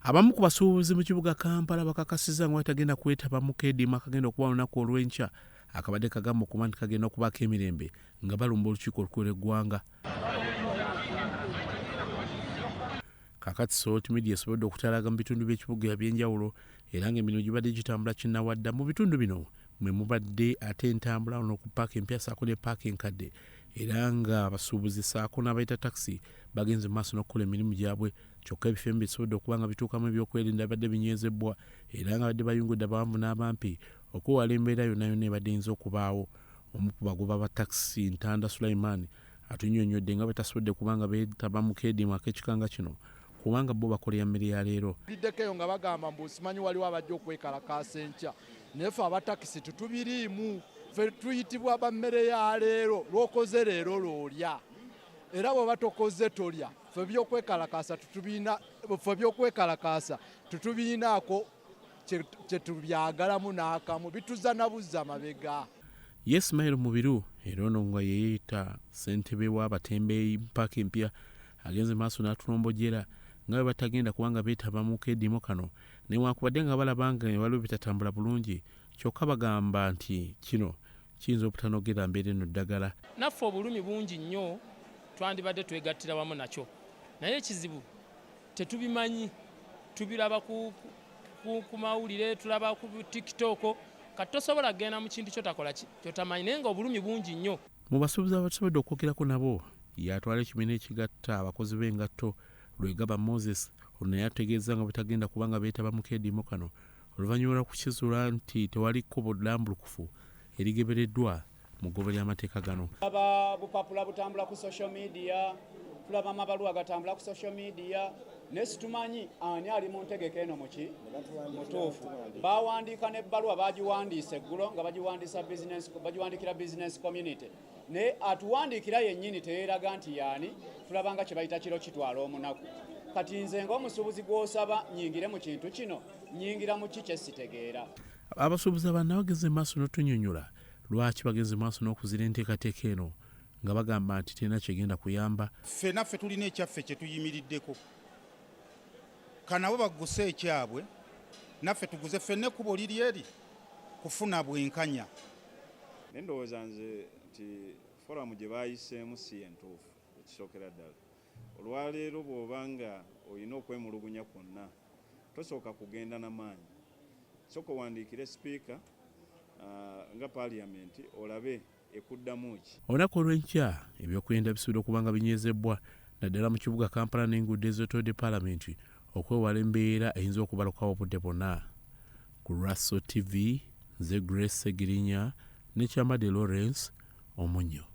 Abamu ku basuubuzi mu kibuga Kampala bakakasizza nga batagenda kwetaba mu keediimo akagenda okuba olunaku olw'enkya akabadde kagamba okuba nti kagenda okubaako emirembe nga balumba olukiiko olukulu lw'eggwanga. Kaakati Salt Media esobodde okutalaaga mu bitundu by'ekibuga eby'enjawulo era ng'emirimu gibadde gitambula kinnawadda mu bitundu bino mwe mubadde ate entambula ono ku paaka empya saako ne paaka enkadde era nga abasuubuzi saako n'abayita takisi bagenze mu maaso n'okukola emirimu gyabwe. Kyokka ebifo ebimu bisobodde okuba nga bituukamu ebyokwerinda bibadde binywezebbwa era nga badde bayungudde abawanvu n'abampi okwewala embeera yonna yonna ebadde eyinza okubaawo. Omu ku bagoba ba takisi Ntanda Sulaiman atunnyonnyodde nga bwe tasobodde kuba nga beetaba mu keediimo ak'ekika nga kino kubanga bo bakolera mmere ya leero. Mpuliddeko eyo nga bagamba mbu simanyi waliwo abajja okwekalakaasa enkya naye ffe aba takisi tetubiriimu ffe tuyitibwa ba mmere ya leero lw'okoze leero lw'olya era bw'oba tokoze tolya. Ffe by'okwekalakaasa tutubiina ffe by'okwekalakaasa tutubiinaako kye tubyagalamu n'akamu bituza na buzza mabega. Ye Ismail Mubiru era ono nga yeeyita ssentebe w'abatembeeyi mu paaka empya agenze maaso n'atulombojjera nga bwe batagenda kuba nga beetaba mu keediimo kano newankubadde nga balaba nga waliwo ebitatambula bulungi kyokka bagamba nti kino kiyinza obutanogera mbeera eno ddagala. Naffe obulumi bungi nnyo twandibadde twegattira wamu nakyo naye ekizibu tetubimanyi tubiraba ku, ku, ku mawulire tulaba ku tiktok kati tosobola kugenda mu kintu kyotakola kyotamanyi naye nga obulumi bungi nnyo. Mu basuubuzi abatusobodde okwogerako nabo y'atwala ekibiina ekigatta abakozi b'engatto Lwegaba Moses ono naye atutegeezza nga bwetagenda kuba nga beetaba mu keediimo kano oluvannyuma lw'okukizuula nti tewali kkubo ddambulukufu erigebereddwa mu ggobo ly'amateeka gano. Tulaba bupapula butambula ku social media, tulaba amabaluwa gatambula ku social media naye situmanyi ani ali mu ntegeka eno muki mutuufu. Bawandiika n'ebbaluwa bagiwandiise eggulo nga bagiwandiisa business, bagiwandiikira business community naye atuwandiikira yennyini teyeeraga nti yaani, tulaba nga kye bayita kiro kitwala omunaku. Kati nze ng'omusuubuzi gw'osaba nyingire mu kintu kino, nyingira mu ki kye sitegeera? Abasuubuzi abalala bagenze mu maaso n'otunyonyola lwaki bagenze mu maaso n'okuzira enteekateeka eno nga bagamba nti terina kyegenda kuyamba. Ffe naffe tulina ekyaffe kye tuyimiriddeko, ka nabo bagguse ekyabwe naffe tuguze ffenna ekkubo liri eri kufuna bwenkanya. Naye ndowooza nze nti forum gye baayiseemu si ye ntuufu ekisookera ddala. Olwaleero bw'oba nga olina okwemulugunya kwonna tosooka kugenda na maanyi. Sooka owandiikire sipiika nga parliament olabe ekuddamu ki. Olunaku olw'enkya ebyokwerinda bisuubirwa okuba nga binywezebbwa naddala mu kibuga Kampala n'enguudo ezeetoolodde palamenti okwewala embeera eyinza okubalukawo obudde bwonna. Ku lwa Salt TV, nze Grace Ssegirinya ne Kyambadde Lawrence Omunyo.